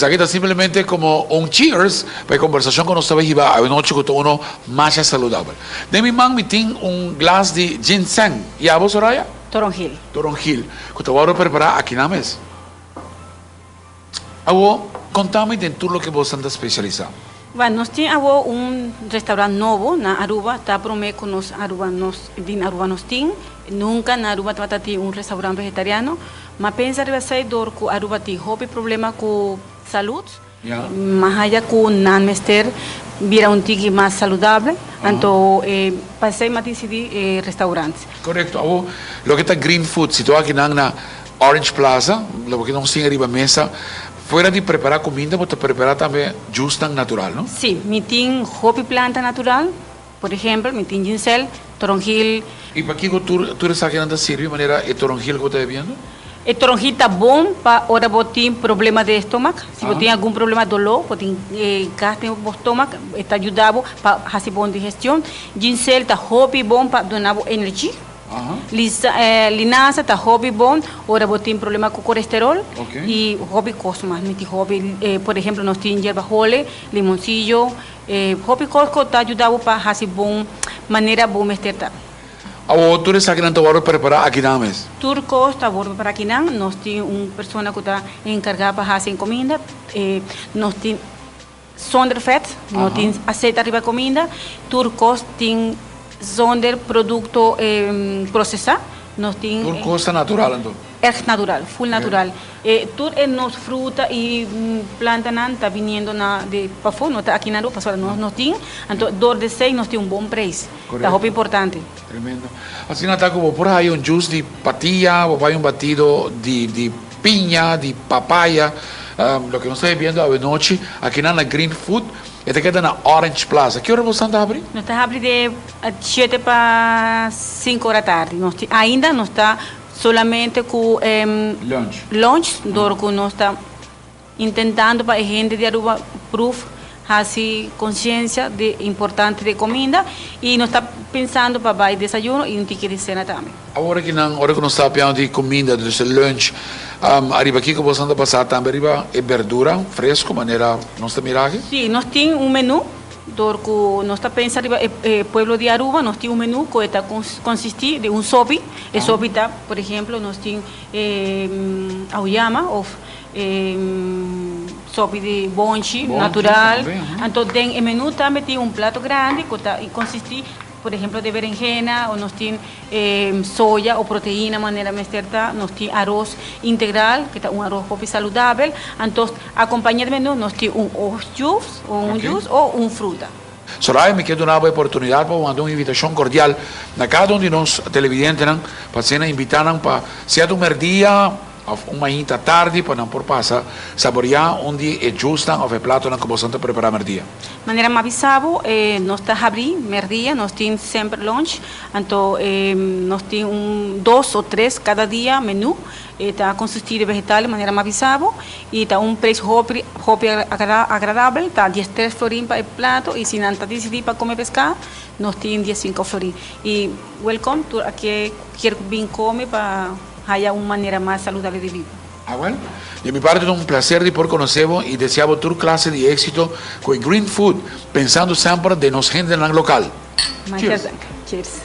Esaki ta simplemente como un cheers pa e conversacion cu nos ta bay hiba awenochi cu ta uno masha saludabel. Den mi man mi tin un glas di ginseng. Y abo, Soraya? Toronjil. Toronjil, cu ta worde prepara aki nan mes. Awo, conta mi den tur loke bosan ta specialisa. Bueno, nos tin awo un restaurant nobo na Aruba, ta prome cu nos Aruba nos bin Aruba nos tin, nunca na Aruba tabata tin un restaurant vegetariano, ma pensa riba esey dor cu Aruba tin hopi problema cu salud, mas haya cu nan mester bira un tiki mas saludable, anto pa esey mi a dicidi e restaurant. Correcto, awo loke ta Green Food situa akinan na Orange Plaza, loke nos tin ariba mesa. Fuera di prepara cuminda bo ta prepara tambe juicenan natural, no? Sí, mi tin hopi planta natural, por ehempel mi tin ginsel, toronjil. Y pakico tur esakinan ta sirbi manera e toronjil cu bo ta bebiendo? E toronjil ta bon pa ora bo tin problema di estomac, si bo tin algun problema dolor, bo tin gas den bo stomac, e ta yuda bo pa haci bon digestion. Ginsel ta hopi bon pa duna bo energy. Linaza ta hopi bon ora bo tin problema cu colesterol y hopi cos mas. Mi tin hopi, por ehemplo nos tin yerba hole, limoncillo, hopi cos cu ta yuda bo pa haci bon manera bo mester ta. Awor tur esakinan ta wordo prepara akinan mes? Tur cos ta wordo prepara akinan. Nos tin un persona cu ta encarga pa haci encominda. Nos tin zonder vet, no tin aceite ariba cuminda, tur cos tin zonder producto procesa, nos tin. Tur cos ta natural anto? Echt natural, full natural. Tur e nos fruta y plantanan ta biniendo na di pafó, no ta aki na Aruba, pasobra nos no tin, anto door di esey nos tin un bon prijs, ta hopi importante. Tremendo. Asina ta cu bo por haya un juice di patia, bo por haya un batido di piña, di papaya, loke nos ta bebiendo awenochi akinan na Green Food, e ta keda na Orange Plaza. Ki ora bo stan ta habri? Nos ta habri de shete pa sinku ora tardi. Nos tin, ainda nos ta solamente ku Lunch. lunch, dor ku nos ta intentando pa e hende di Aruba pruf hasi conciencia di importante di cominda y nos ta pensando pa bay desayuno y un tiki di cena tambe. Awor aki nan, ora cu nos ta papiando di cominda, dus e lunch, ariba kico boso ta pasa tambe riba e berdura fresco manera nos ta mira aki? Si, nos tin un menu, dor cu nos ta pensa riba e pueblo di Aruba, nos tin un menu cu e ta consisti di un sopi, e sopi ta, por ehemplo, nos tin auyama of E sopi di bonchi natural. Anto den e menu tambe tin un plato grandi cu ta consisti por ehemplo di berenjena o nos tin soya o proteina manera mester ta. Nos tin aros integral cu ta un aros hopi saludabel. Anto acompaña di menu nos tin un juice o un juice o un fruta. Soraya, mi ke duna bo e oportunidad pa bo manda un invitacion cordial na cada un di nos televidentenan pa asina invita nan pa sea ta un merdia Of un mainta tardi pa nan por pasa saboreá un di e jusnan of e platonan ku boso ta prepará merdia. Manera m'a bisa bo, nos ta habrí merdia, nos tin semper lunch, anto nos tin un dos o tres kada dia menú, e ta konsistí di vegetales manera m'a bisa bo, i ta un preis hopi hopi agradabel, ta diestres florin pa e plato, i si nan ta disidí pa kome peská, nos tin diesinko florin. I welkom tur a ke kier bin kome pa. Haya un manera mas saludable di biba. Awel, di mi parti ta un placer di por conoce bo y desea bo tur clase di exito cu e Green Food, pensando semper den nos hendenan local. Muchas dank. Cheers.